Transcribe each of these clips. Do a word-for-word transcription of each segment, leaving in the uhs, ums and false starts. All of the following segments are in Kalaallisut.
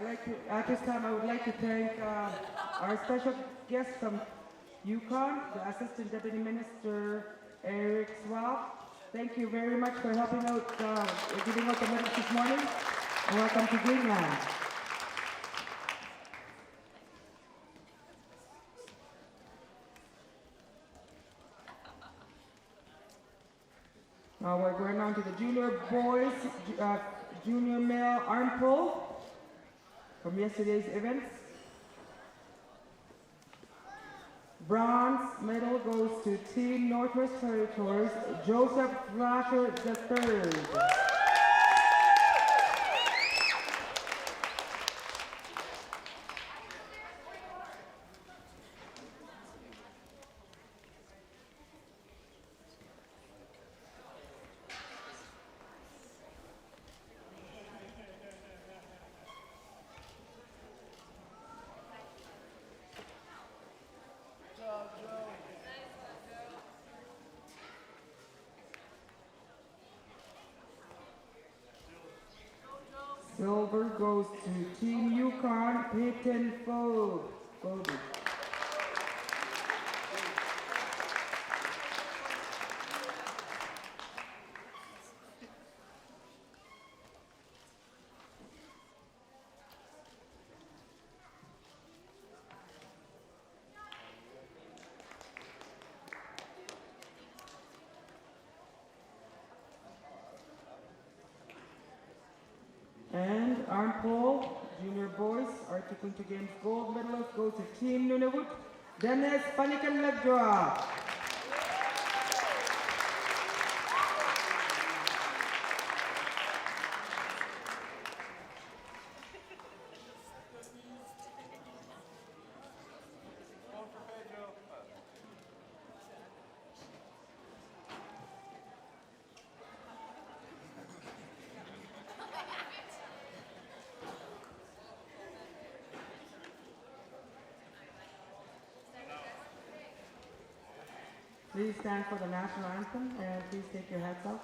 Like to, at this time, I would like to thank uh, our special guest from Yukon, the Assistant Deputy Minister Eric Schwab. Thank you very much for helping out, uh, giving out the medals this morning. And welcome to Greenland. Now we're going on to the junior boys, ju- uh, junior male arm pull from yesterday's events. Bronze medal goes to Team Northwest Territories, Joseph Thrasher the third. Silver goes to Team Yukon, Peyton Fogarty. And arm pull, junior boys, Arctic Winter Games gold medalist goes to Team Nunavut, Dennis Panikanladua. Please stand for the national anthem and please take your hats off.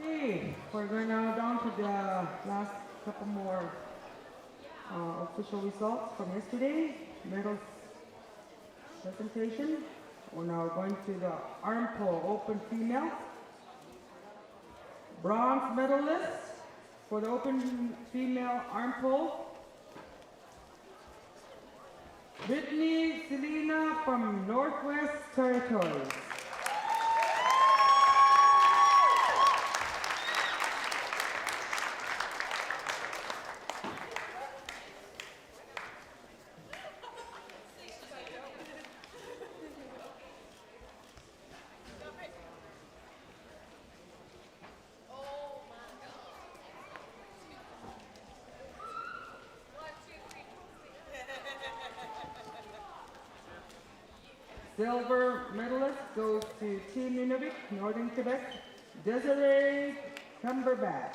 Okay, we're going now down to the last couple more uh, official results from yesterday. Medals presentation. We're now going to the arm pull open female. Bronze medalist, For the open female arm pull, Brittany Selina from Northwest Territories. Silver medalist goes to Team Nunavik, Northern Quebec, Desiree Cumberbatch.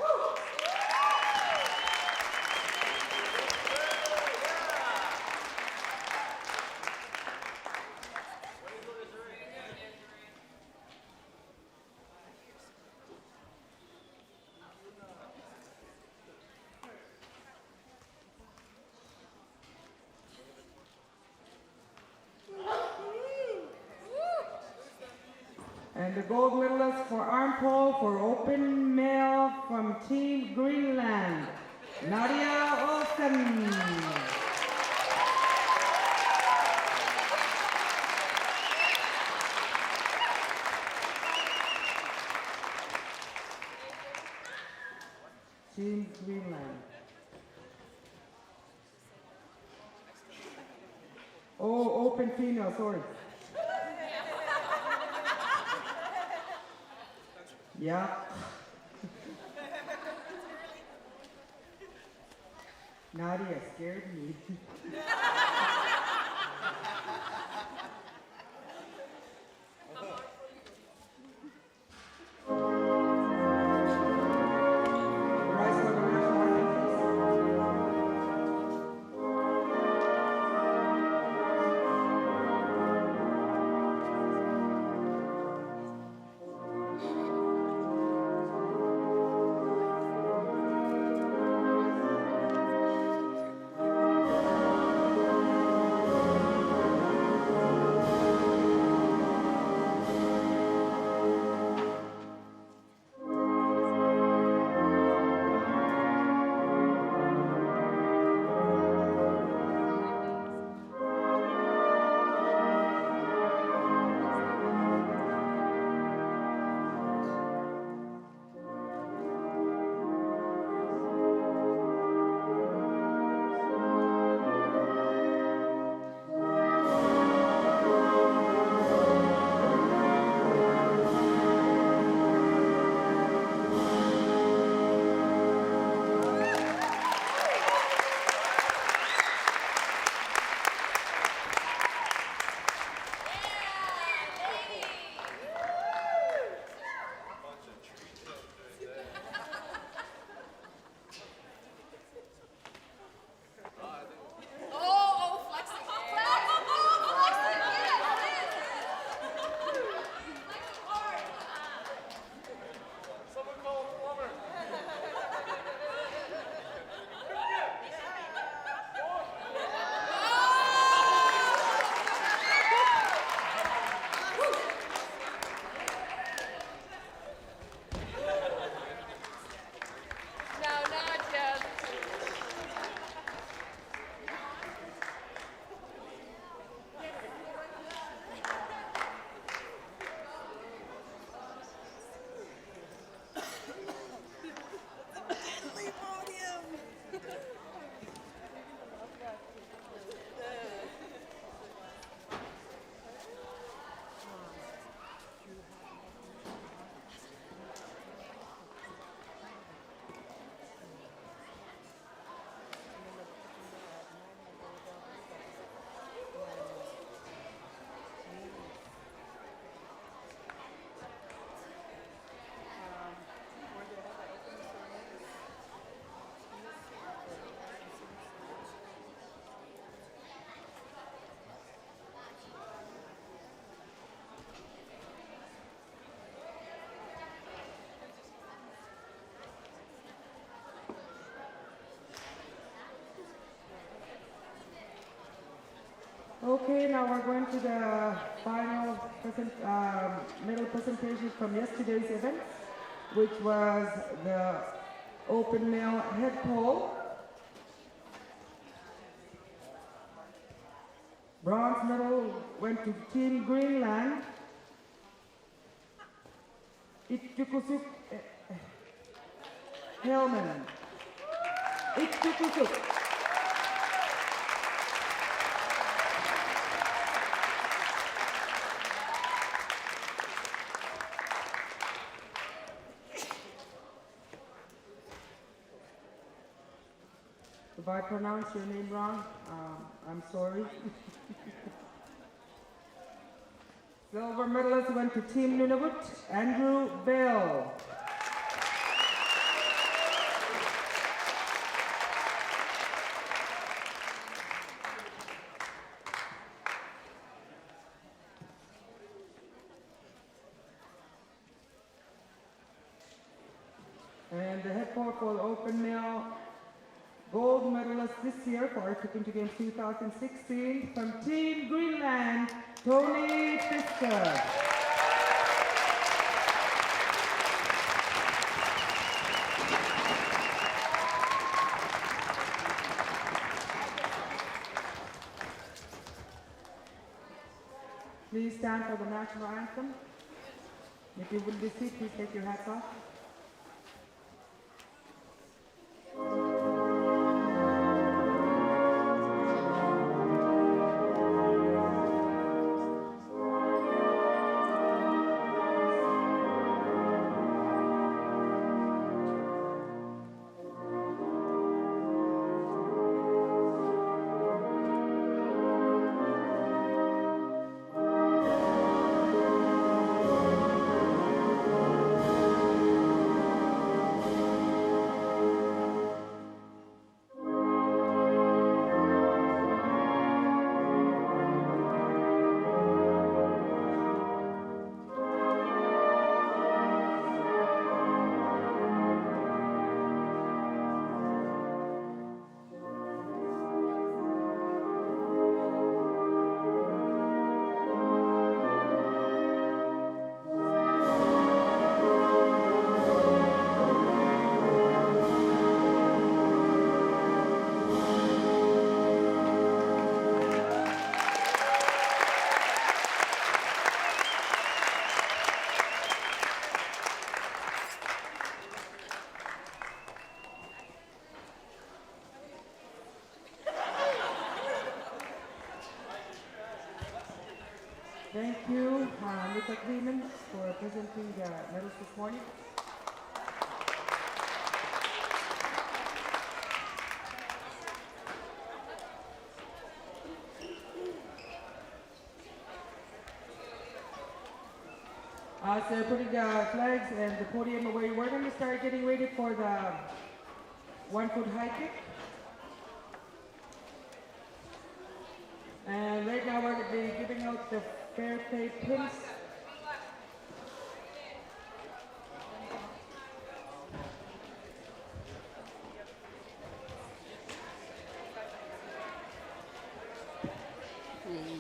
And the gold medalist for arm pull for open male from Team Greenland, Nadia Olsen. Team Greenland. Oh, open female, sorry. Yeah. Nadia scared me. Okay, now we're going to the final present, um, medal presentations from yesterday's event, which was the Open male head pole. Bronze medal went to Team Greenland. Ittukusuk, eh, eh, Helman. Ittukusuk. If I pronounce your name wrong, um, I'm sorry. Silver medalist went to Team Nunavut, Andrew Bell. And the head coach for the open male gold medalist this year for Arctic Winter Games two thousand sixteen from Team Greenland, Tony Fisker. Please stand for the national anthem. If you will be seated, please take your hats off. Thank you, uh, Mister Clemens, for presenting the medals this morning. As they're putting the flags and the podium away, we're going to start getting ready for the one-foot high kick. And right now we're going to be giving out the fair play pins.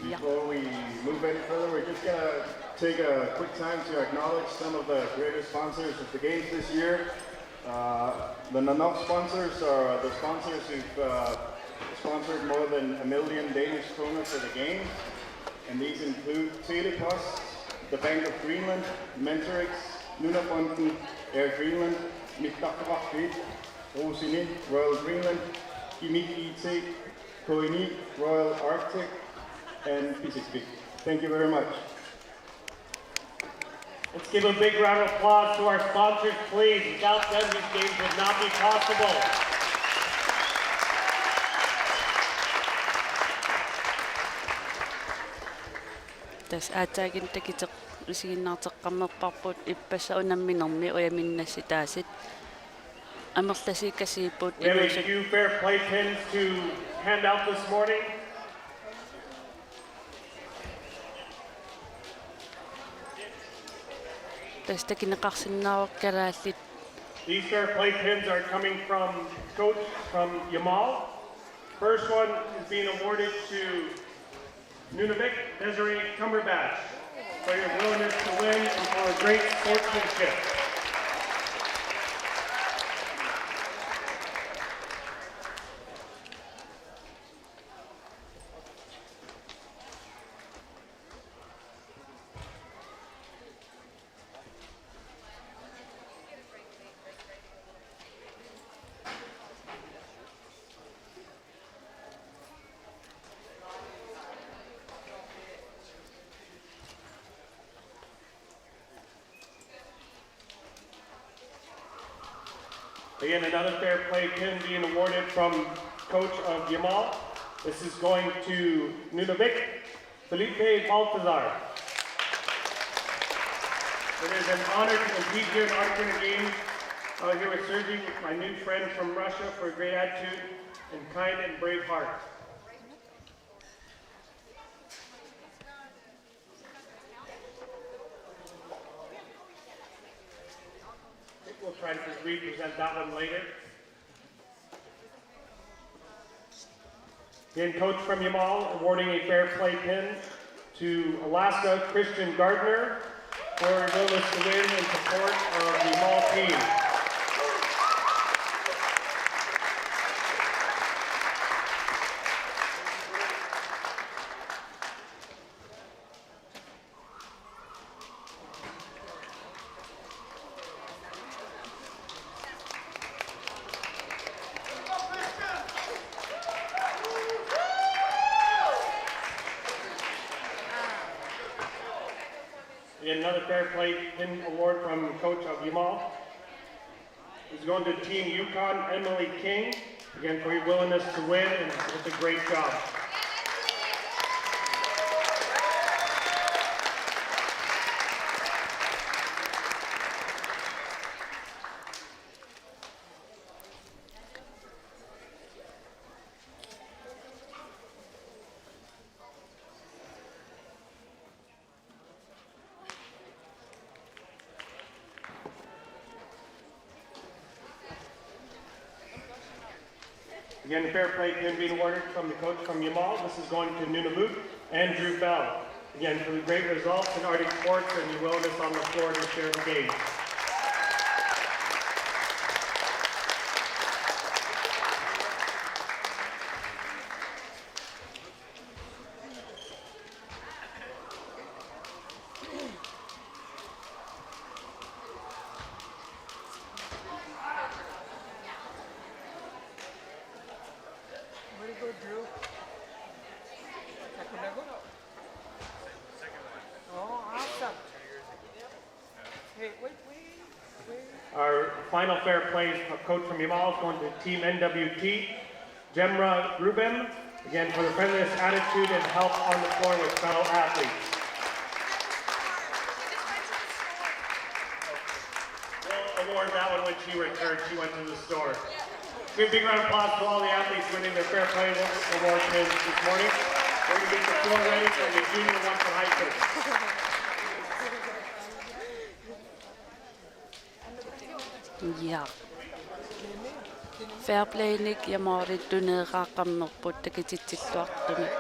Before we move any further, we're just going to take a quick time to acknowledge some of the greater sponsors of the games this year. Uh, the Nanoq sponsors are the sponsors who've uh, sponsored more than a million Danish kroner for the games. And these include Telepost, the Bank of Greenland, Mentorex, Nunafonden, Air Greenland, Mittarfaqarfiit, Rosini, Royal Greenland, Imik I T, Koini, Royal Arctic, and Pisisbik. Thank you very much. Let's give a big round of applause to our sponsors, please. Without them, these games would not be possible. Tassa aatsaat takuteqartoq isiginnaarteqqammerparput ippassaq unamminermi ujaminnassaatsit amerlasuut kasiipput. We have a inuusut few fair play pins to hand out this morning. Tassa takuneqarsinnaavoq kalaallit. These fair play pins are coming from Coach from Yamal. First one is being awarded to Nunavik Desiree Cumberbatch for your willingness to win and for great sportsmanship. Again, another fair play pin being awarded from coach of Yamal. This is going to Nunavik, Felipe Baltazar. It is an honor to compete here in Arctic Games. Out here with Sergey, my new friend from Russia, for a great attitude and kind and brave heart. We'll try to represent that one later. Again, coach from Yamal awarding a fair play pin to Alaska Christian Gardner for his willingness to win in support of the Yamal team. Another fair play pin award from coach of Yamal is going to Team Yukon, Emily King, again for your willingness to win, and it's a great job. Again, fair play pin being awarded from the coach from Yamal. This is going to Nunavut, Andrew Bell. Again, for the great results in Arctic sports and your willingness on the floor to share the game. Very good, Drew. Takunago. Oh, awesome. Hey, wait, wait, wait. Our final fair play coach from Yamal is going to Team N W T, Jemra Rubem, again for the friendliest attitude and help on the floor with fellow athletes. We'll award that one when she returns. She went to the store. Give a big round of applause to all the athletes winning their fair play award pins this morning. We're going to get the floor ready for the junior one for high school. Ja. Fair play-nik Yamalit tuneeraaqqammerput takutitsilluartumik.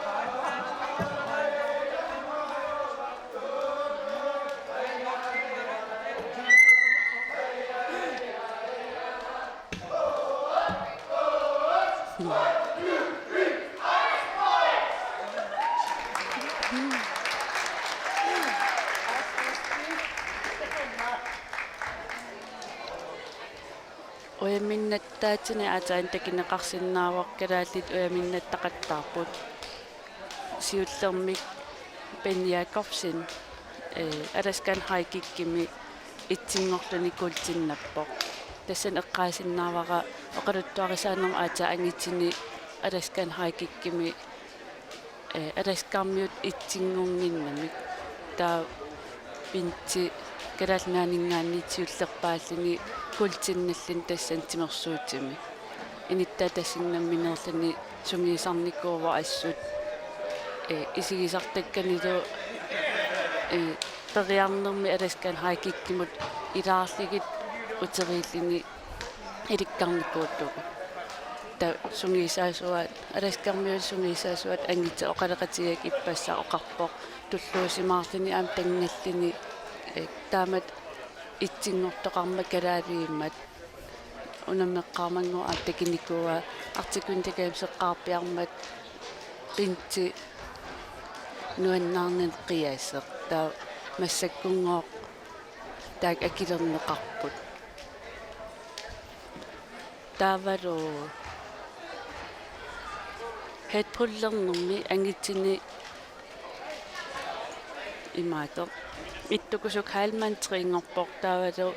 Ujaminnattaatini aatsaat takuneqarsinnaavoq, kalaallit ujaminnattaqattaarput. Siullermik Ben Jakobsen, eh, Alaskan High Kickimi etsinngorluni kuultinnappoq. Tassani eqqaasinnaavara oqaluttuarisaanermi aatsaat angutini Alaskan High Kickimi, eh, Alaskarmiut etsinngorninnamik. Taava Benthe Kalaallit Nunaanninngaanniit siullerpaalluni kuultinnalluni tassani timersuutimi. Inuttaata tassani nammineerluni sungiusarnikuuvoq assut, eh, isigisartakkanilu, eh, periarnermi Alaskan High Kickimut ilaarlugit uteriilluni ilikkarnikuullugu. Taava sungiusaasuat, Alaskarmiut sungiusaasuat angutit oqaloqatigigakkit ippassaq oqarpoq tulluusimaarluni aamma tannalluni, eh, taamatut etsinngortoqarmat kalaaliummat. Unammeqqaarmanngooq aamma takunikuuaa, Arctic Winter Games eqqaarpiarmat Benthe nuannaarnani qiasoq. Taava massakkunngooq taakku akilerneqarput. Taavalu headpullernermi angutini imaattoq. Ittukusuk Heilmann trinngorpoq, taavalu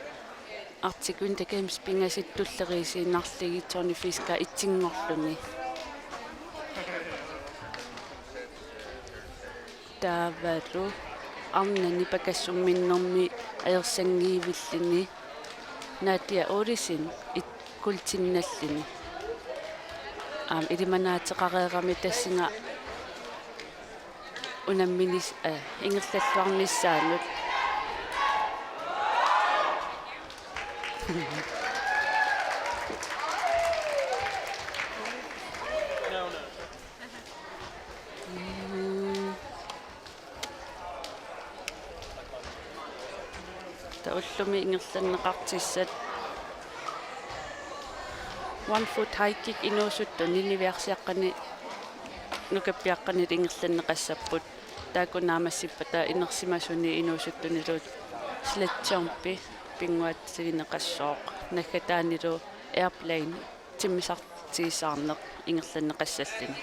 Arctic Winter Games pingasut tulleriiinnarlugit Tony Fisker etsinngorluni. Taavalu arnani pakassumminnermi ajorsanngiivilluni Nadia Olsen et-, kuultinnalluni. Aamma ilimanaateqareerami tassunga unamminis-, eh, ingerlalluarnissaanut. Mm. Taava ullumi ingerlanneqartussat one foot high kick inuusuttuni niviarsiaqqani nukappiaqqanilu ingerlanneqassapput. Taakku naammassippata inersimasuni inuusuttunilu sledge jumpi pinnguaatigineqassooq, naggataanilu airplane timmisartiisaarneq ingerlanneqassalluni.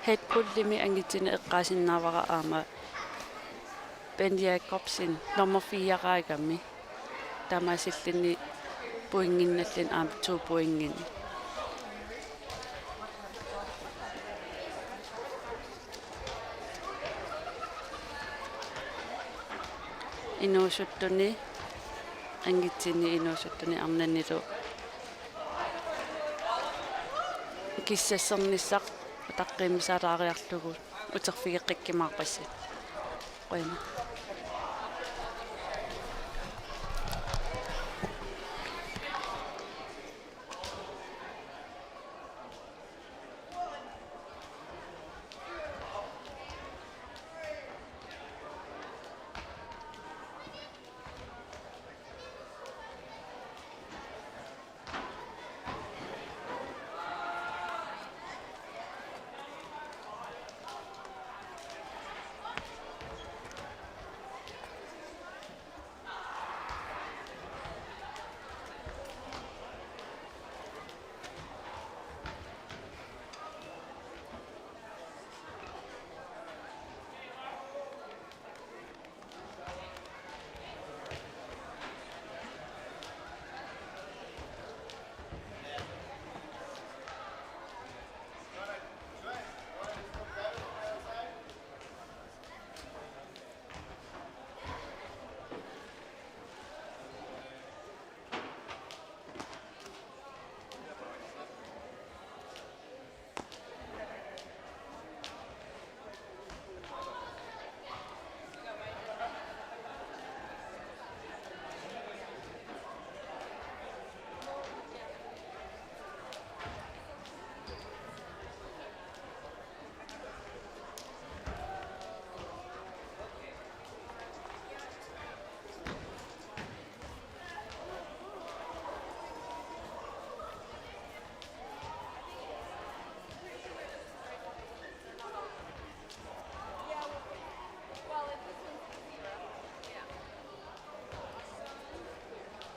Head pullimi angutinut eqqaasinnaavara aamma Ben Jacobsen nummer fire-raagami. Taamaasilluni pointinnalluni aamma to pointinik. Inuusuttuni, angutini inuusuttuni arnanilu kissassernissaq utaqqiimmissalaariarlugu uterfigeqqikkumaarpassi. Qujanaq.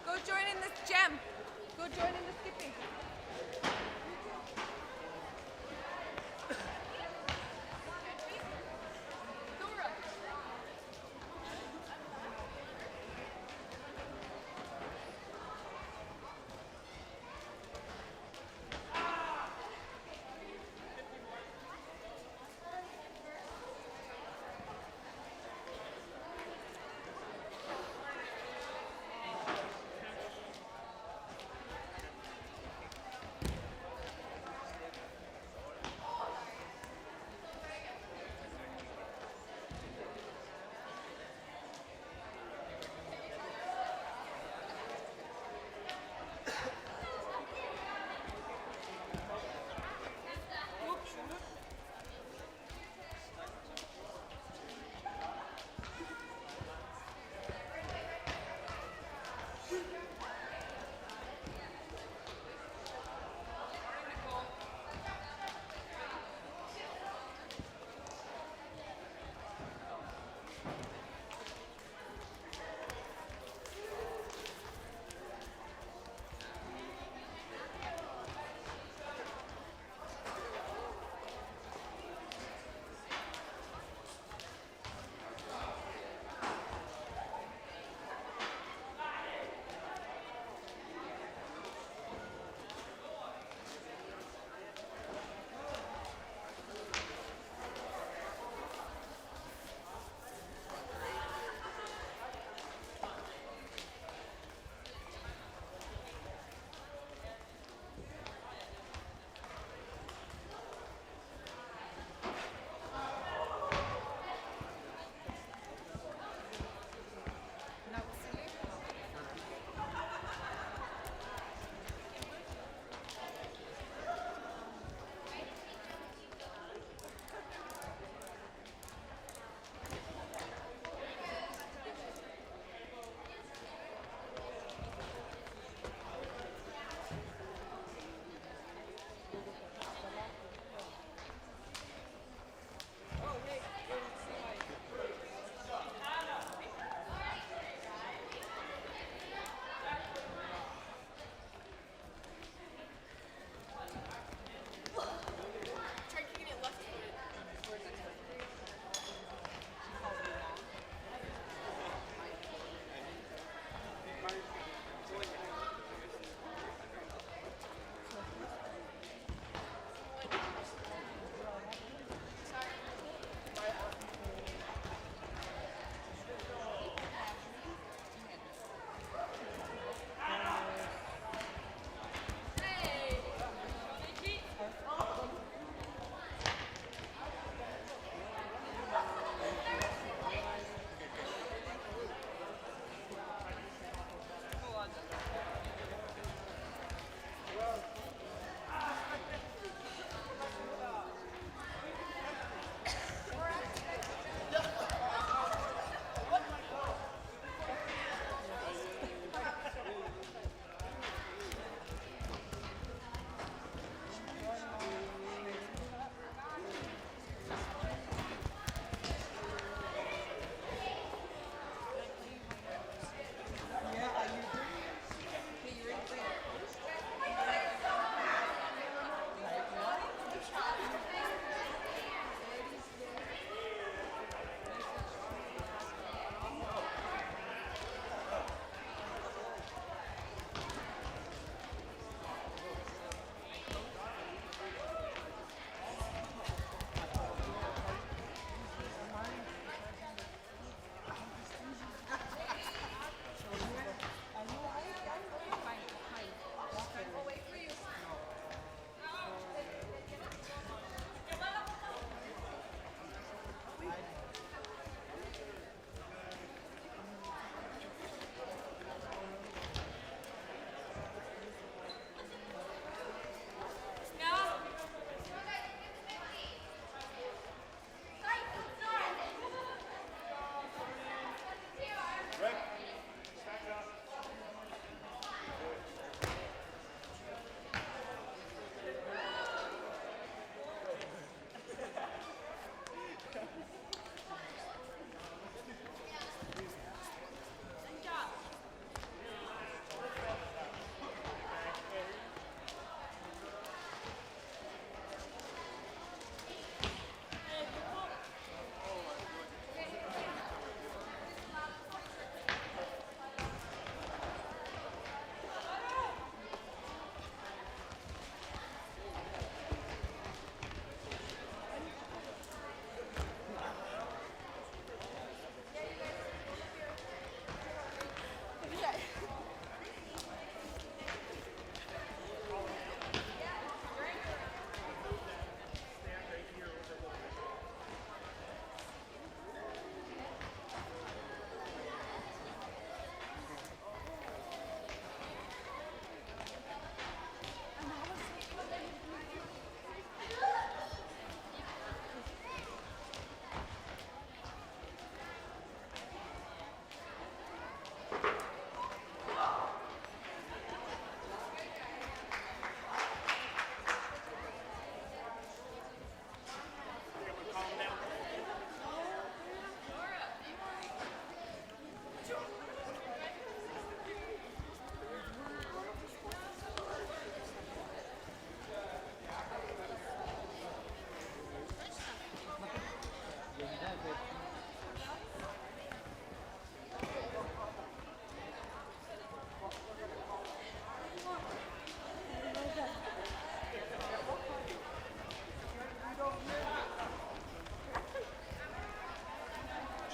Go join in this gem. Go join in the skipping.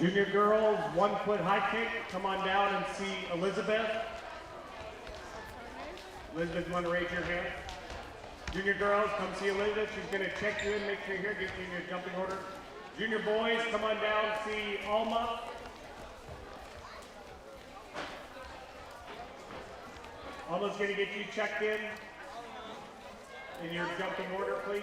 Junior girls, one foot high kick. Come on down and see Elizabeth. Elizabeth, you want to raise your hand? Junior girls, come see Elizabeth. She's going to check you in, make sure you're here, get you in your jumping order. Junior boys, come on down, see Alma. Alma's going to get you checked in in your jumping order, please.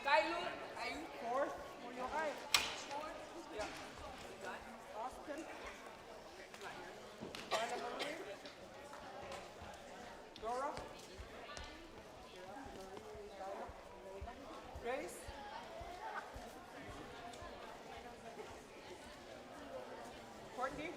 Kailu, are you fourth? Fourth? Yeah. Austin? Dora? Grace? Courtney?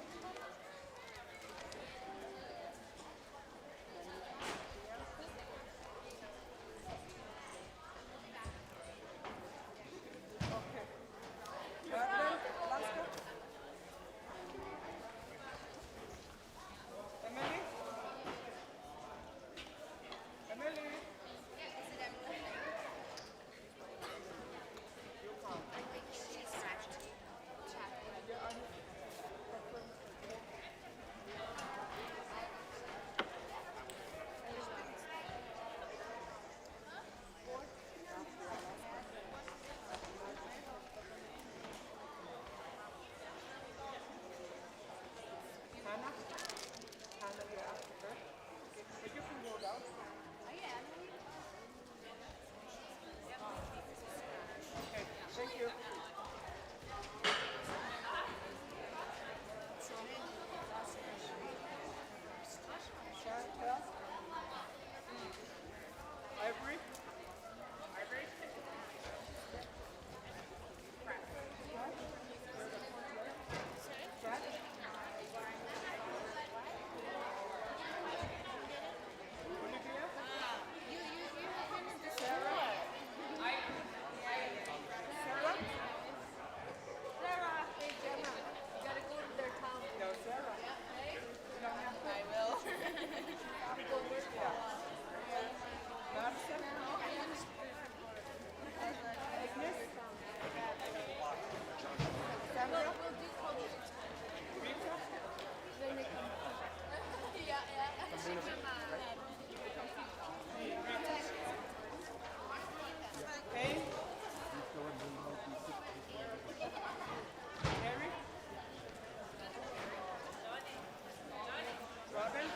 Robin?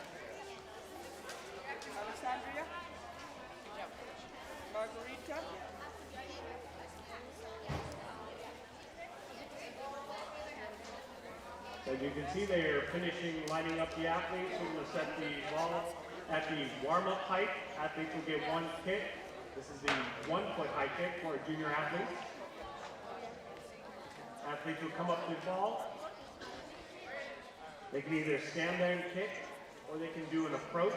Alexandria? Margarita? As you can see, they are finishing lining up the athletes. We're going to set the ball at the warm-up height. Athletes will get one kick. This is the one-foot high kick for junior athletes. Athletes will come up to the ball. They can either stand there and kick, or they can do an approach.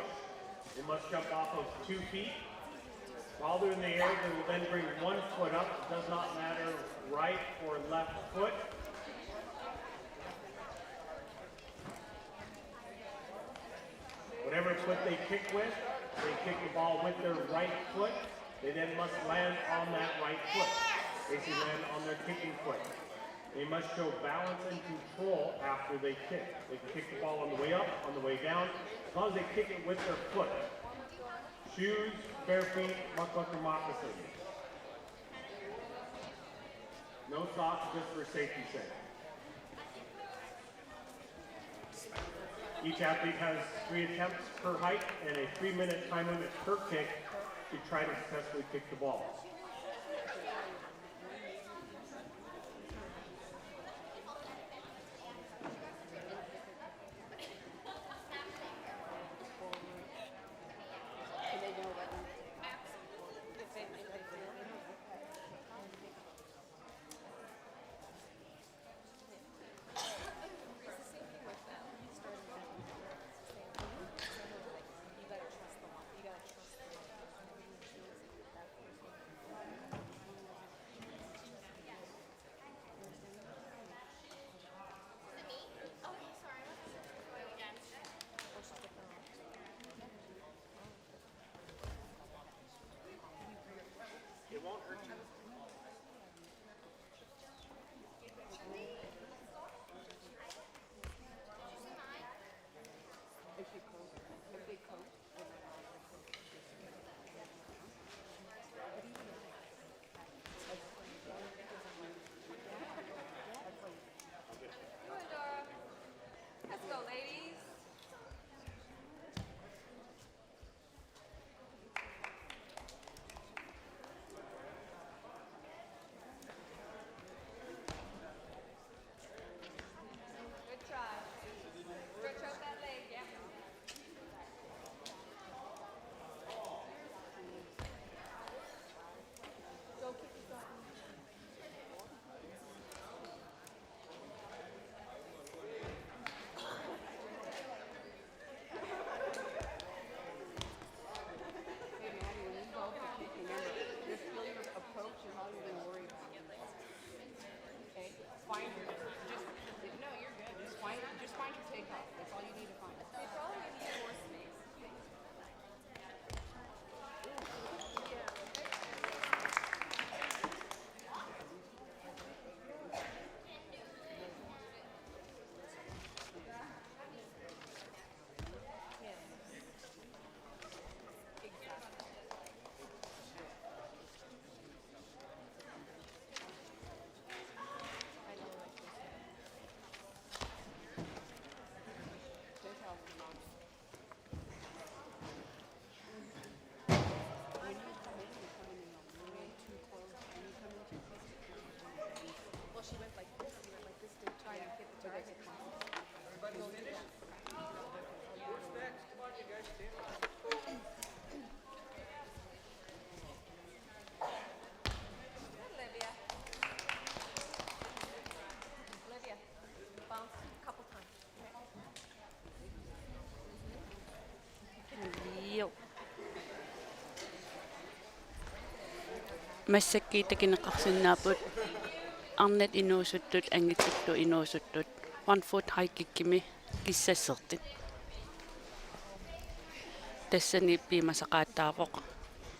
They must jump off of two feet. While they're in the air, they will then bring one foot up. It does not matter right or left foot. Whatever foot they kick with, they kick the ball with their right foot. They then must land on that right foot. They should land on their kicking foot. They must show balance and control after they kick. They can kick the ball on the way up, on the way down, as long as they kick it with their foot. Shoes, bare feet, mutlak moccasins. No socks, just for safety's sake. Each athlete has three attempts per height and a three-minute time limit per kick to try to successfully kick the ball. Joo. Massakkut takuneqarsinnaapput arnat inuusuttut angitillu inuusuttut one foot high kickimi kissassertik. Tassani piumasaqaataavoq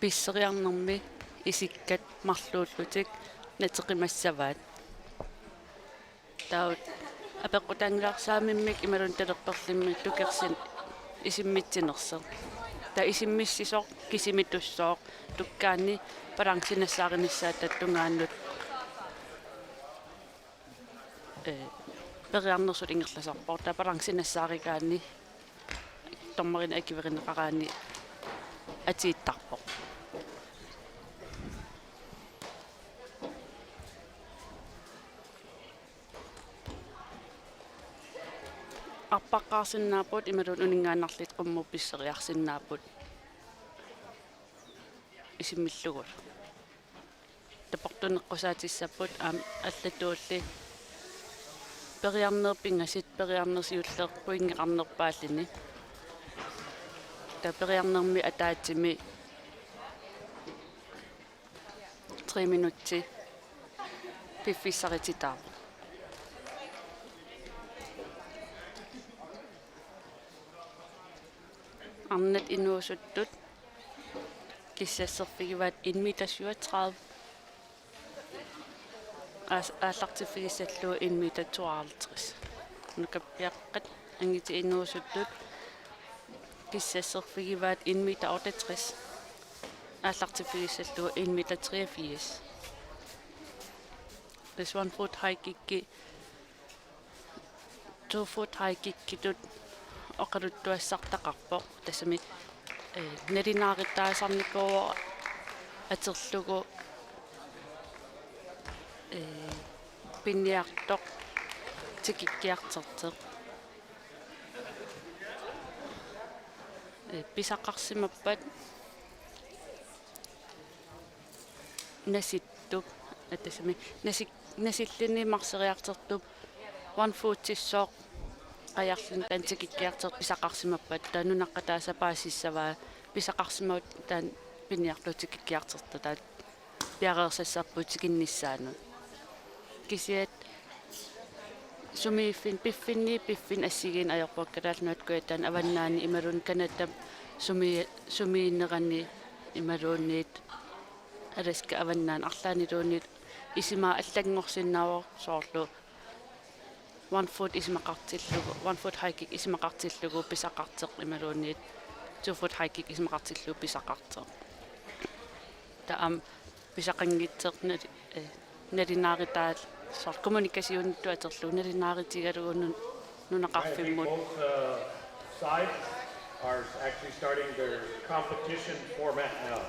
pisseriarnermi isikkat marluullutik nateqimassavaat. Taava apeqqutaanngilara saamimmik imaluunniit talerperlimmik tukersin isimmitsinersoq. Taava isimmissisoq kisimiitussooq tukkaanni balanci nassaarinissaata tungaanut, ee, periarnersut ingerlasarpoq. Taava balanci nassaarigaanni dommerinik akuerineqaraanni atuuttarpoq. Arpaqqaarsinnaapput imaluunniit uninngaannarlutik qummut pisseriarsinnaapput isimmillugulu. Taava portuneqqusaatissapput aamma allatuulli periarneq pingasut, periarneq siulleq pointeqarnerpaalluni. Taava periarnermi ataatsimi tre minutsit piffissarititaa. Arnat inuusuttut kissasserfigivaat en meter syvogtredive. Aas-, aallartiffigissallugu en meter tooghalvtreds. Nukappiaqqat angutit inuusuttut kissasserfigivaat en meter otteogtres. Aallartiffigissallugu en meter treogfirs. Tassa one foot high kicki two foot high kickitut oqaluttuassartaqarpoq. Tassami, ee, nalunaaruteqarnikuuvoq atorlugu, ee, piniartoq tikikkiartortoq. Ee, pisaqarsimappat nasittup, ee, tassami, nasi-, nasilluni marloriartortup one footissooq qajarluni taanna tikikkiartortoq pisaqarsimappat, taava nunaqqataasa paasissavaa pisaqarsimavoq taanna piniartoq tikikkiartortoq, taava piareersassarput tikinnissaanut. Kisianni sumiiffin-, piffinni, piffin assigiin ajorput Kalaallit Nunaat Kujataani avannaani imaluunniit Canadap sumi-, sumiinnerani imaluunniit Alaska avannaani arlaanniluunniit isima allanngorsinnaavoq soorlu one foot isumaqartillugu, one foot high kick isumaqartillugu pisaqartoq imaluunniit two foot high kick isumaqartillugu pisaqartoq. Taava aamma pisaqanngitsoq nal-, ee, nalunaarutaat soorlu kommunikationitut atorlugu nalunaarutigalugu nun-, nunaqarfimmut. Both, uh, sides are actually starting their competition format now.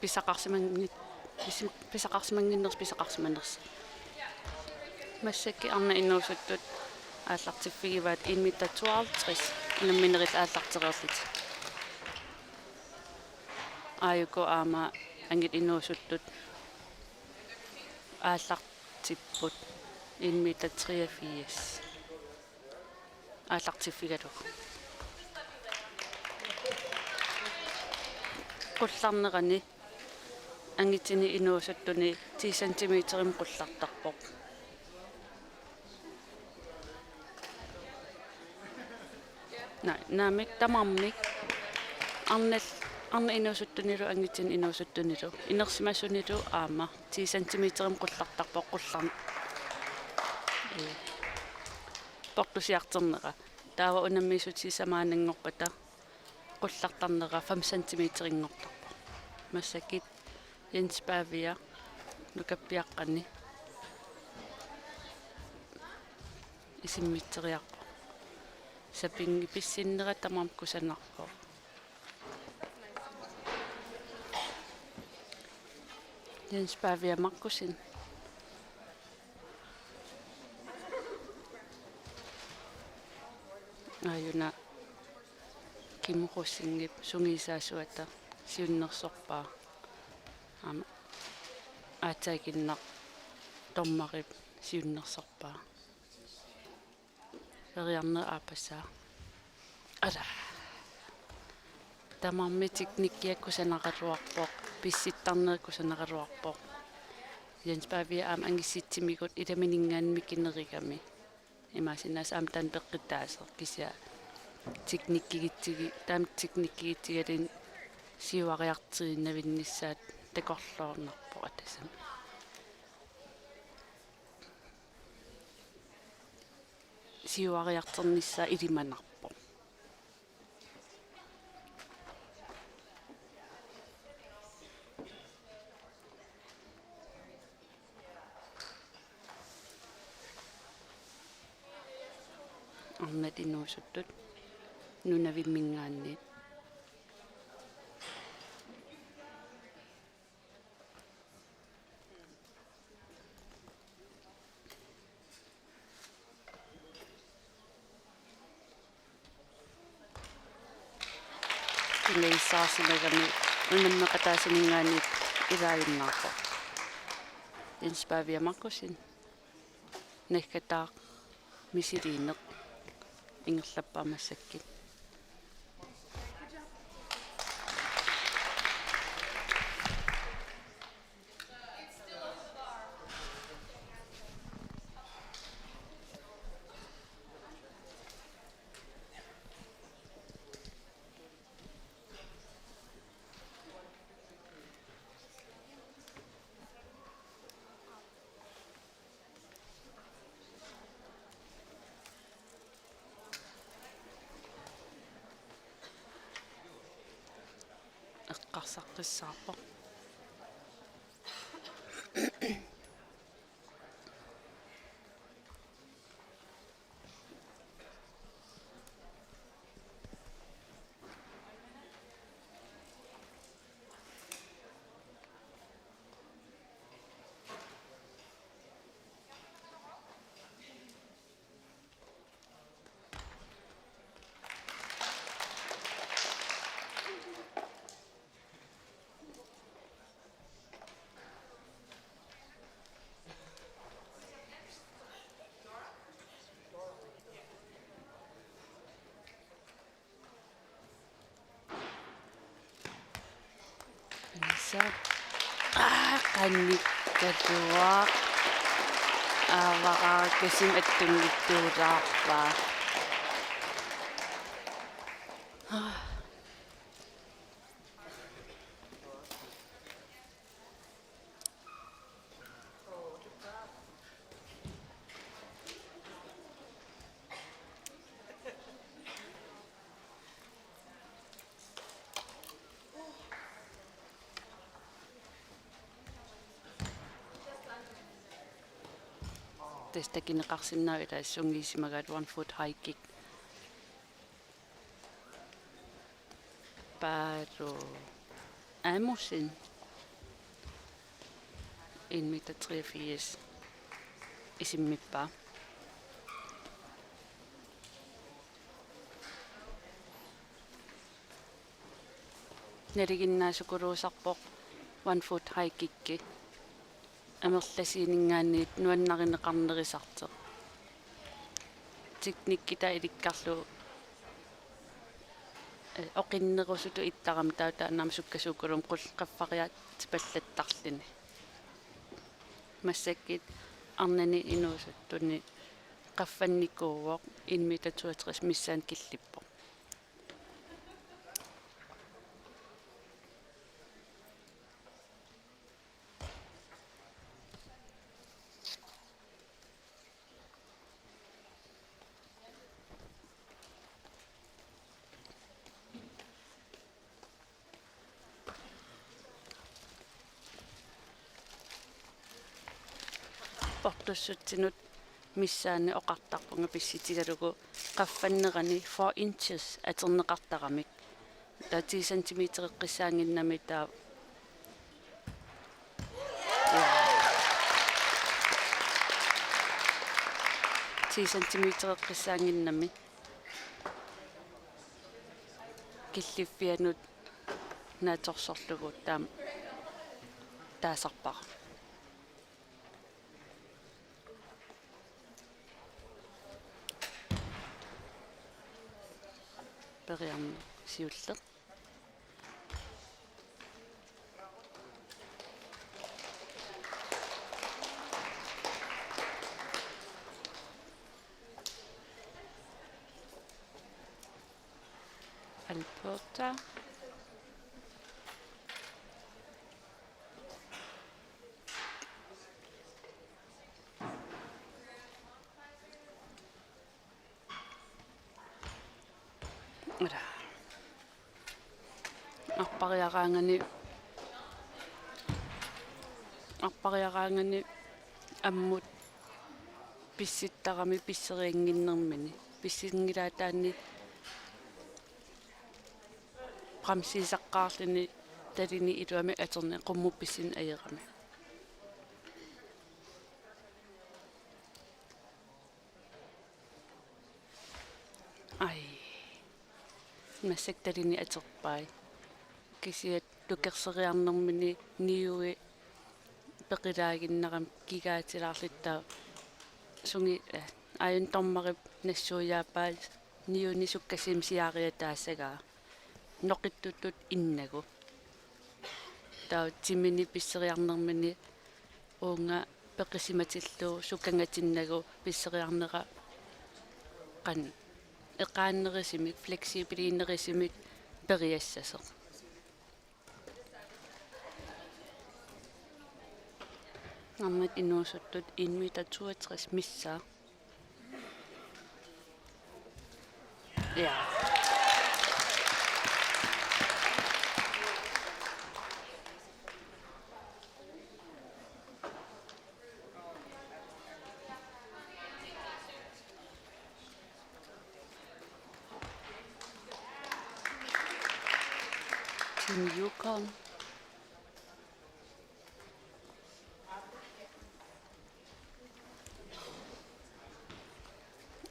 Pisaqarsimanngit-, pisi-, pisaqarsimannginnersoq, pisaqarsimanersoq. Massakkut arnat inuusuttut aallartiffigivaat en meter tooghalvtreds, unamminerit aallartereerlutik. Aajuku aamma angutit inuusuttut aallartipput en meter treogfirs. Aallartiffigalugu. Qullarnerani angutini inuusuttuni ti centimeterimik qullartarpoq. Naa, naamik tamarmik arnal-, arnat inuusuttunilu angutini inuusuttunilu inersimasunilu aamma ti centimeterimik qullartarpoq qullar-, ee, portusiartornera. Taava unammisut sisamaannanngorpata qullartarnera fem centimeterinngortarpoq. Massakkut Jens Pavia nukappiaqqani isimmitseriarpoq. Sapinngi pissinnera tamarmi kusanarpoq. Jens Pavia Markussen. Aajuna Kim Rosingip sungiusaasuata siunnersorpaa. Aamma aatsaaginnaq dommerip siunnersorpaa. Periarneq aappassaaq. Ala. Tamarmik teknikkiat kusanaraluarpoq, pissittarneq kusanaraluarpoq. Jens Pavia aamma angissitsimigut ilamininngaanniit mikinerigami. Imaassinnaavoq aamma taanna peqqittaaseq kisianni teknikkigitsigi-, taama teknikkigitsigaluni siuariartiinnavinnissaat takorloornarpoq atasami. Siuariartornissaa ilimanarpoq. Arnat inuusuttut nunavimminngaanniit. Kinaassusersimagami unammeqataasuninngaanniit ilaajunnaarpoq. Jens Pavia Markussen. Naggataaq misiliineq ingerlappaa massakkut. Eqqarsaqqissaarpoq. Nisa. Aa, qanittuaq. Aa, vaqarakasum attunngittuulaarpaa. Aa. Tassa takuneqarsinnaavoq ilaa sungiusimagaat one foot high kick. Paalo Amundsen. En meter treogfirs. Isimmippaa. Nalinginnaasukuluusarpoq one foot high kicki. Amerlasuuninngaanniit nuannarineqarnerusartoq. Teknikki taava ilikkarlugu, eh, oqinnerusutut ittarami taava taanna aamma sukkasuukulummik qul-, qaffariaatipallattarluni. Massakkut arnani inuusuttuni qaffannikuuvoq en meter toogtres missaani killippoq. Portussutsinut missaani oqartarpunga pissutigalugu qaffannerani four inches atorneqartaramik. Taava ti centimetereqqissaanngimmat taava. Ti centimetereqqissaannginnami. killiffianut naatsorsorlugu taama taasarpara. Periarneq siulleq. Alberta. Arpariaraangani, arpariaraangani ammut pissuttarami pisseriannginnermini. Pissinngilaataanni bremsiusaqqaarluni talini iluamik atorneq qummut pissunik ajoramik. Ai. Massakkut talini atorpai. Kisianni tukersoriarnermini niui peqilaaginnarami kigaatilaarluta sungi-, eh, aajuna dommerip nassuiaappaa niuni sukkasuumik siaariataassagaa. Noqittutut innagu. Taava timini pisseriarnermini uunga peqisimatillugu sukkangatinnagu pisseriarnera qanoq eqaannerusumik, fleksibiliunerusumik periassasoq. Arnat inuusuttut en meter toogtres missaat. Ja. Team Yukon.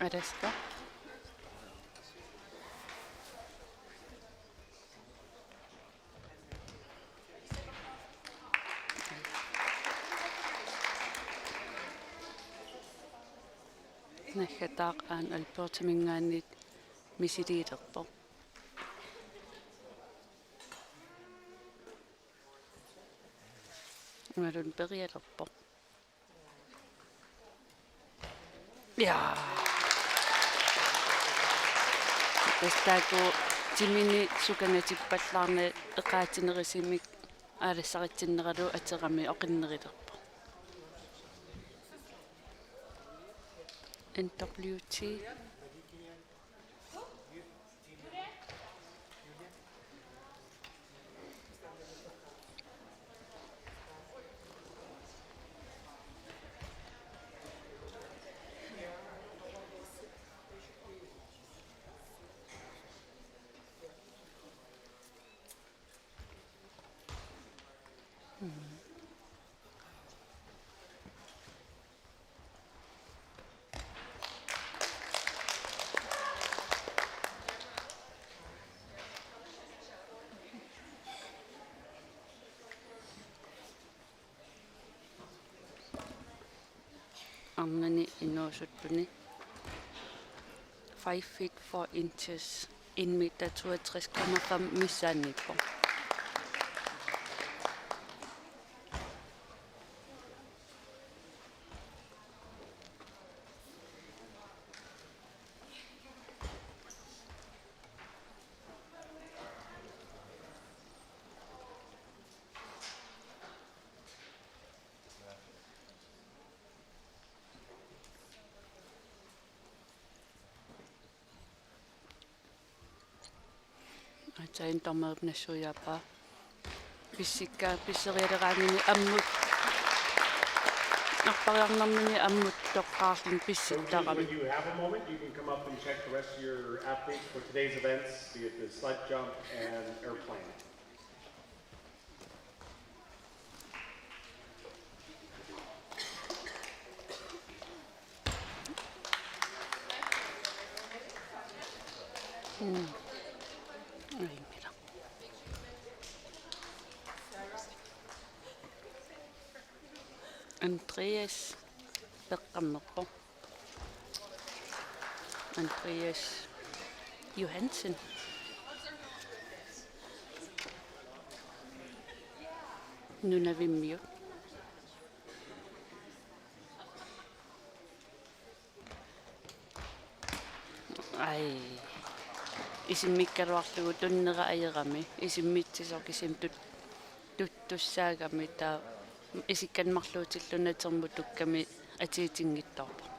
Alaska. Naggataaq aana Albertaminngaanniit misiliilerpoq. Imaluunniit perialerpoq. Ja. Tassa taakku timini sukkangatippallaarneq eqaatsinerusumik aalassaritsinneralu atorami oqinnerulerpoq. N W T. Arnani inuusuttuni five feet four inches, en meter toogtres komma fem missaanniippoq. Aatsaat dommerip nassuiaappaa. Pissikka, pisserialeraangamik ammut. Arpariarnermini ammut toqqaarluni pissuttarami. When you have a moment, you can come up and check the rest of your athletes for today's events, be it the sled jump and airplane. Mm. Ai, Andreas Peqqammerpoq. Andreas Johansen. Nunavimmiut. Ai. Isimmikkaluarlugu tunnera ajorami. Isimmitsisoq kisimi tut-, tuttussaagami taava isikkanik marluutilluni atermutukkami atiitinngitsoorpoq.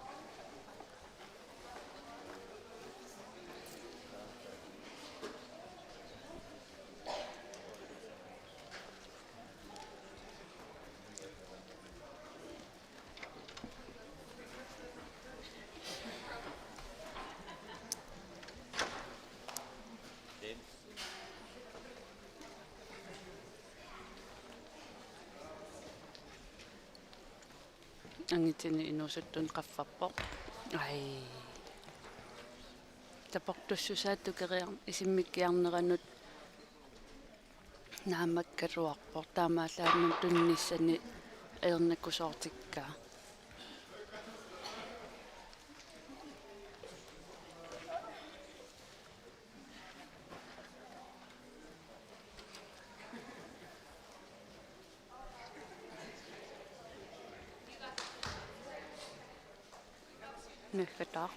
Angitinik inuusuttunik qaffarpoq. Ai. Taportussusaa tukeriar-, isimmikkiarneranut naammakkaluarpoq. Taamaallaannaq tunnissani ajornakusoortikkaa. Naggataaq.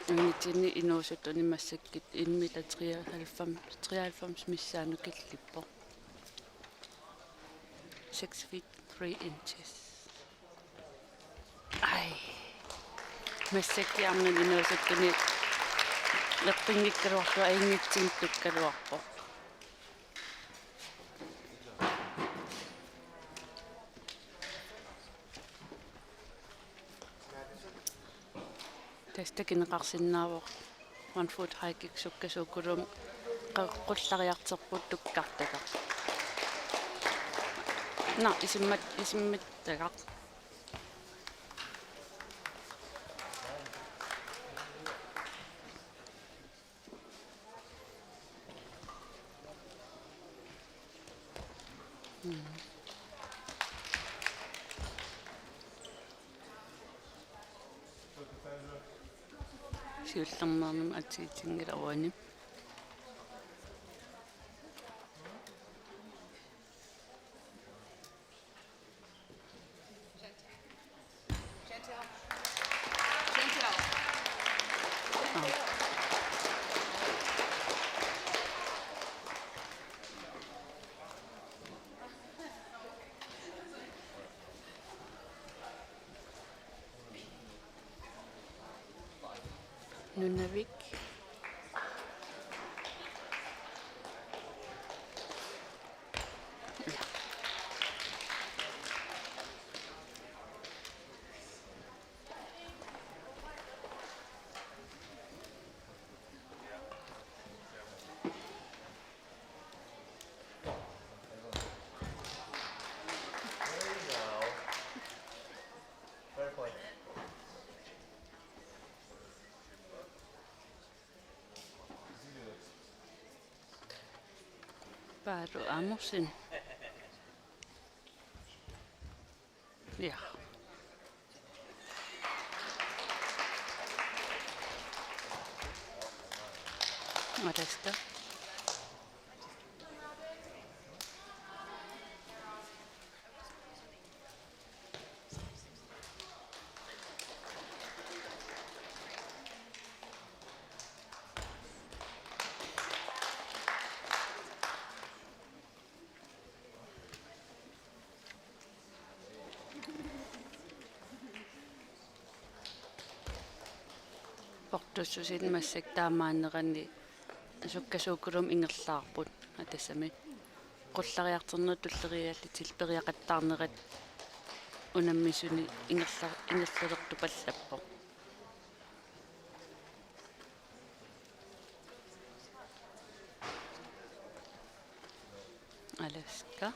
Angitinik inuusuttunik massakkut en meter treoghalvfems, treoghalvfems missaanut killippoq. Six feet three inches. Ai. Massakkut arnat inuusuttunik eqqunngikkaluarlugu ajunngitsunik tukkaluarpoq. Tassa takuneqarsinnaavoq one foot high kick sukkasuukulummik qa-, qullariartorput tukkartagaq. Naa, isimmat-, isimmattagaq. Siullermeernermik atuutinngilara uani. Nunavik. Paalo Amundsen. Ja. Alaska. Portussusiit massakkut taamaannerani sukkasuukulummik ingerlaarput, aa, tassami qullariartornerat tulleriiaarlutillu periaqattaarnerat unammisuni ingerla-, ingerlalertupallappoq. Alaska.